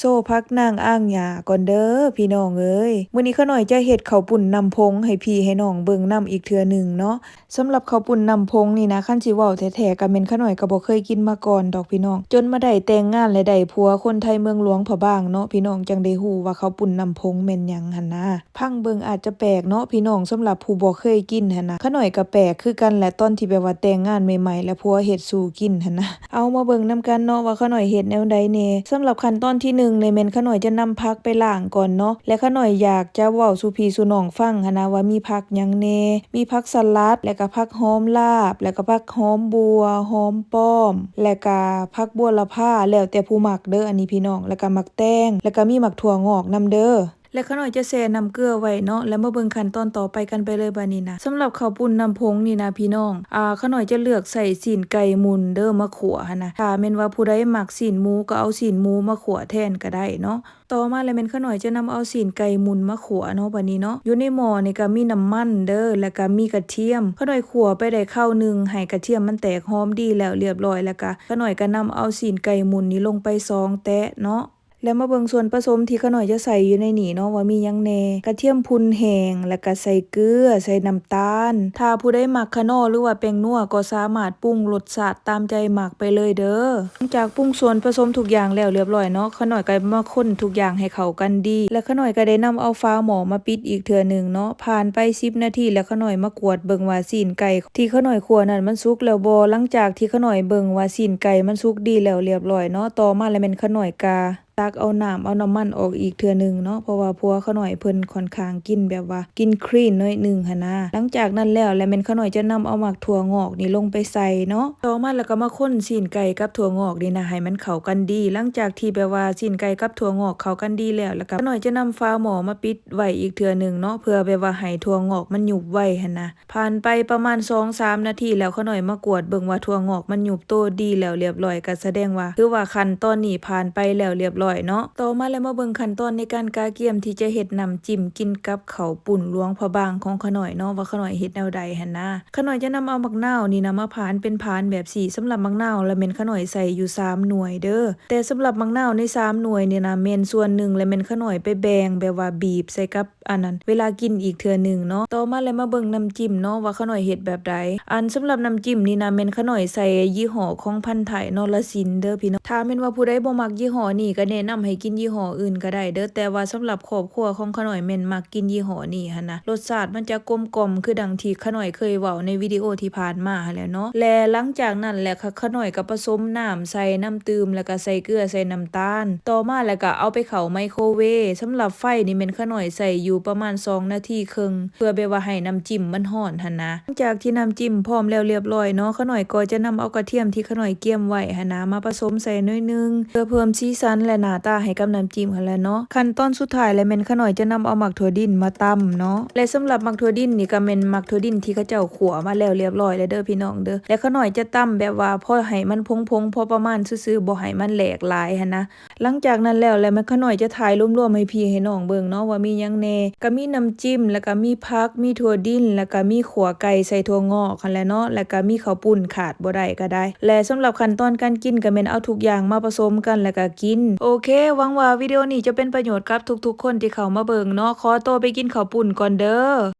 ໂຊຜັກນາງອ່າງຫຍ້າກ່ອນເດີພີ່ນ້ອງເອີຍ. ມື້ນີ້ຂ້ານ້ອຍຈະເຮັດເຂົ້າປຸ້ນນ້ຳຜົງໃຫ້ພີ່ໃຫ້ນ້ອງເບິ່ງນຳອີກເທື່ອໜຶ່ງເນາະ. ສຳລັບເຂົ້າປຸ້ນນ້ຳຜົງນີ້ນະ ຄັນຊິເວົ້າແທ້ໆ ກະແມ່ນຂ້ານ້ອຍກະບໍ່ເຄີຍກິນມາກ່ອນດອກພີ່ນ້ອງ, ຈົນມາໄດ້ແຕ່ງງານ ແລະ ໄດ້ຜົວຄົນໄທເມືອງຫຼວງພະບາງເນາະ ພີ່ນ້ອງຈັ່ງໄດ້ຮູ້ວ່າເຂົ້າປຸ້ນນ້ຳຜົງແມ່ນຫຍັງຫັ້ນນະ. ຟັງເບິ່ງອາດຈະແປກເນາະພີ່ນ້ອງ ສຳລັບຜູ້ບໍ່ເຄີຍກິນຫັ້ນນະ. ຂ້ານ້ອຍກະແປກຄືກັນແຫຼະ ຕອນທີ່ແບບວ່າແຕ່ງງານໃໝ່ໆ ແລ້ວຜົວເຮັດສູ່ກິນຫັ້ນນະ. ເອົາມາເບິ່ງນຳກັນເນາະວ່າຂ້ານ້ອຍເຮັດແນວໃດແດ່. ສຳລັບຂັ້ນຕອນທີໜຶ່ງນີ້ແມ່ນຂ້ານ້ອຍຈະນຳຜັກໄປລ້າງກ່ອນເນາະ ແລະ ຂ້ານ້ອຍຢາກຈະເວົ້າສູ່ພີ່ສູ່ນ້ອງຟັງຫັ້ນນະວ່າມີຜັກຫຍັງແດ່. ມີຜັກສະຫຼັດ ແລະ ກະຜັກຫອມລາບ ແລະ ກະຜັກຫອມບົ່ວ ຫອມປ້ອມ ແລະ ກະຜັກບົວລະພາ ແລ້ວແຕ່ຜູ້ມັກເດີອັນນີ້ພີ່ນ້ອງ ແລະ ກະໝາກແຕງ ແລະ ກະມີໝາກຖົ່ວງອກນຳເດີ. ແລະ ຂ້ານ້ອຍຈະແຊ່ນ້ຳເກືອໄວ້ເນາະ ແລະ ມາເບິ່ງຂັ້ນຕອນຕໍ່ໄປກັນໄປເລີຍບາດນີ້ນະ. ສຳລັບເຂົ້າປຸ້ນນ້ຳຜົງນີ້ນະພີ່ນ້ອງ ອາ ຂ້ານ້ອຍຈະເລືອກໃຊ້ຊີ້ນໄກ່ໝຸ່ນເດີມາຂົ້ວຫັ້ນນະ. ຖ້າແມ່ນວ່າຜູ້ໃດມັກຊີ້ນໝູ ກໍເອົາຊີ້ນໝູມາຂົ້ວແທນກໍໄດ້ເນາະ. ຕໍ່ມາແລ້ວແມ່ນຂ້ານ້ອຍຈະນຳເອົາຊີ້ນໄກ່ໝຸ່ນມາຂົ້ວເນາະ ບາດນີ້ເນາະ. ຢູ່ໃນໝໍ້ນີ້ກະມີນ້ຳມັນເດີ ແລະ ກະມີກະທຽມ. ຂ້ານ້ອຍຂົ້ວໄປໄດ້ຄາວໜຶ່ງ ໃຫ້ກະທຽມມັນແຕກຫອມດີແລ້ວລຽບລ້ອຍ ແລ້ວກະຂ້ານ້ອຍກະນຳເອົາຊີ້ນໄກ່ໝຸ່ນນີ້ລົງໄປສອງແຕະເນາະ. ແລ້ວມາເບິ່ງສ່ວນປະສົມທີ່ຂ້ານ້ອຍຈະໃສ່ຢູ່ໃນນີ້ເນາະ ວ່າມີຫຍັງແດ່. ກະທຽມພຸ່ນແຫ້ງ ແລະກະໃສ່ເກືອ ໃສ່ນ້ຳຕານ. ຖ້າຜູ້ໃດມັກຂະໜໍ ຫຼືວ່າແປ້ງນົວ ກໍສາມາດປຸງລົດຊາດຕາມໃຈມັກໄປເລີຍເດີ. ຫຼັງຈາກປຸງສ່ວນປະສົມທຸກຢ່າງແລ້ວລຽບລ້ອຍເນາະ ຂ້ານ້ອຍກໍມາຄົນທຸກຢ່າງໃຫ້ເຂົ້າກັນດີ ແລະ ຂ້ານ້ອຍກໍໄດ້ນຳເອົາຝາໝໍ້ມາປິດອີກເທື່ອໜຶ່ງເນາະ. ຜ່ານໄປສິບນາທີ ແລ້ວຂ້ານ້ອຍມາກວດເບິ່ງວ່າຊີ້ນໄກ່ທີ່ຂ້ານ້ອຍຂົ້ວນັ້ນມັນສຸກແລ້ວບໍ່. ຫຼັງຈາກທີ່ຂ້ານ້ອຍເບິ່ງວ່າຊີ້ນໄກ່ມັນສຸກດີແລ້ວລຽບລ້ອຍເນາະ ຕໍ່ມາແລ້ວແມ່ນຂ້ານ້ອຍກະ ຕັກເອົານ້ຳເອົານ້ຳມັນອອກອີກເທື່ອໜຶ່ງເນາະ ເພາະວ່າຜົວຂ້ານ້ອຍເພິ່ນຂ້ອນຂ້າງກິນແບບວ່າກິນຄລີນໜ້ອຍໜຶ່ງຫັ້ນນາ. ຫຼັງຈາກນັ້ນແລ້ວ ແລ້ວແມ່ນຂ້ານ້ອຍຈະນຳເອົາໝາກຖົ່ວງອກນີ້ລົງໄປໃສ່ເນາະ. ຕໍ່ມາແລ້ວກໍມາຄົນຊີ້ນໄກ່ກັບຖົ່ວງອກນີ້ນະ ໃຫ້ມັນເຂົ້າກັນດີ. ຫຼັງຈາກທີ່ແບບວ່າຊີ້ນໄກ່ກັບຖົ່ວງອກເຂົ້າກັນດີແລ້ວ ແລ້ວກໍຂ້ານ້ອຍຈະນຳຝາໝໍ້ມາປິດໄວ້ອີກເທື່ອໜຶ່ງເນາະ ເພື່ອແບບວ່າໃຫ້ຖົ່ວງອກມັນຍຸບໄວຫັ້ນນາ. ຜ່ານໄປປະມານສອງສາມນາທີແລ້ວ ຂ້ານ້ອຍມາກວດເບິ່ງວ່າຖົ່ວງອກມັນຍຸບໂຕດີແລ້ວລຽບລ້ອຍ ກໍສະແດງວ່າ ຖືວ່າຂັ້ນຕອນນີ້ຜ່ານໄປແລ້ວລຽບລ້ອຍເນາະ. ຕໍ່ມາແລ້ວມາເບິ່ງຂັ້ນຕອນໃນການກະກຽມທີ່ຈະເຮັດນ້ຳຈິ້ມກິນກັບເຂົ້າປຸ້ນຫຼວງພະບາງຂອງຂ້ານ້ອຍເນາະ ວ່າຂ້ານ້ອຍເຮັດແນວໃດຫັ້ນນາ. ຂ້ານ້ອຍຈະນຳເອົາໝາກນາວນີ້ນະມາຝານເປັນຝານແບບຊີ້. ສຳລັບໝາກນາວລະແມ່ນຂ້ານ້ອຍໃສ່ຢູ່ສາມໜ່ວຍເດີ ແຕ່ສຳລັບໝາກນາວໃນສາມໜ່ວຍນີ້ນະ ແມ່ນສ່ວນໜຶ່ງລະແມ່ນຂ້ານ້ອຍໄປແບ່ງແບບວ່າບີບໃສ່ກັບ ອັນນັ້ນ ເວລາກິນອີກເທື່ອໜຶ່ງເນາະ. ຕໍ່ມາແລ້ວມາເບິ່ງນ້ຳຈິ້ມເນາະ ວ່າຂ້ານ້ອຍເຮັດແບບໃດ. ອັນ ສຳລັບນ້ຳຈິ້ມນີ້ນະ ແມ່ນຂ້ານ້ອຍໃສ່ຍີ່ຫໍ້ຂອງພັນໄທ ນໍລະສິນ ເດີພີ່ນ້ອງ. ຖ້າແມ່ນວ່າຜູ້ໃດບໍ່ມັກຍີ່ຫໍ້ນີ້ ກໍແນະນຳໃຫ້ກິນຍີ່ຫໍ້ອື່ນກໍໄດ້ເດີ ແຕ່ວ່າສຳລັບຄອບຄົວຂອງຂ້ານ້ອຍແມ່ນມັກກິນຍີ່ຫໍ້ນີ້ຫັ້ນນະ. ລົດຊາດມັນຈະກົມກ່ອມ ຄືດັ່ງທີ່ຂ້ານ້ອຍເຄີຍເວົ້າໃນວິດີໂອທີ່ຜ່ານມາຫັ້ນແຫຼະເນາະ. ແລະ ຫຼັງຈາກນັ້ນແຫຼະ ຂ້ານ້ອຍກໍປະສົມນ້ຳໃສ່ນ້ຳຕື່ມ ແລ້ວກໍໃສ່ເກືອ ໃສ່ນ້ຳຕານ. ຕໍ່ມາແລ້ວກໍເອົາໄປເຂົ້າໄມໂຄເວ. ສຳລັບໄຟນີ້ແມ່ນຂ້ານ້ອຍໃສ່ຢູ່ປະມານສອງນາທີເຄິ່ງ ເພື່ອແບບວ່າໃຫ້ນ້ຳຈິ້ມມັນຮ້ອນຫັ້ນນະ. ຫຼັງຈາກທີ່ນ້ຳຈິ້ມພ້ອມແລ້ວລຽບລ້ອຍເນາະ ຂ້ານ້ອຍກໍຈະນຳເອົາກະທຽມທີ່ຂ້ານ້ອຍກຽມໄວ້ຫັ້ນນະ ມາປະສົມໃສ່ໜ້ອຍໜຶ່ງ ເພື່ອເພີ່ມສີສັນ ແລະ ໜ້າຕາໃຫ້ກັບນ້ຳຈິ້ມຫັ້ນແຫຼະເນາະ. ຂັ້ນຕອນສຸດທ້າຍແລ້ວແມ່ນຂ້ານ້ອຍຈະນຳເອົາໝາກຖົ່ວດິນມາຕຳເນາະ ແລະ ສຳລັບໝາກຖົ່ວດິນນີ້ກໍແມ່ນໝາກຖົ່ວດິນທີ່ເຂົາເຈົ້າຂົ້ວມາແລ້ວລຽບລ້ອຍແລ້ວເດີພີ່ນ້ອງເດີ. ແລະ ຂ້ານ້ອຍຈະຕຳແບບວ່າພໍໃຫ້ມັນພົງໆ ພໍປະມານຊື່ໆ ບໍ່ໃຫ້ມັນແຫຼກຫຼາຍຫັ້ນນະ. ຫຼັງຈາກນັ້ນແລ້ວ ແລ້ວແມ່ນຂ້ານ້ອຍຈະຖ່າຍລວມໆໃຫ້ພີ່ໃຫ້ນ້ອງເບິ່ງເນາະ ວ່າມີຫຍັງແດ່. ກໍມີນ້ຳຈິ້ມ ແລ້ວກໍມີຜັກ ມີຖົ່ວດິນ ແລ້ວກໍມີຂົ້ວໄກ່ໃສ່ຖົ່ວງອກຫັ້ນແຫຼະເນາະ ແລ້ວກໍມີເຂົ້າປຸ້ນ ຂາດບໍ່ໄດ້ກໍໄດ້. ແລະ ສຳລັບຂັ້ນຕອນການກິນ ກໍແມ່ນເອົາທຸກຢ່າງມາປະສົມກັນ ແລ້ວກໍກິນ. ໂອເຄ ຫວັງວ່າວິດີໂອນີ້ຈະເປັນປະໂຫຍດກັບທຸກໆຄົນທີ່ເຂົ້າມາເບິ່ງເນາະ. ຂໍຕົວໄປກິນເຂົ້າປຸ້ນກ່ອນເດີ.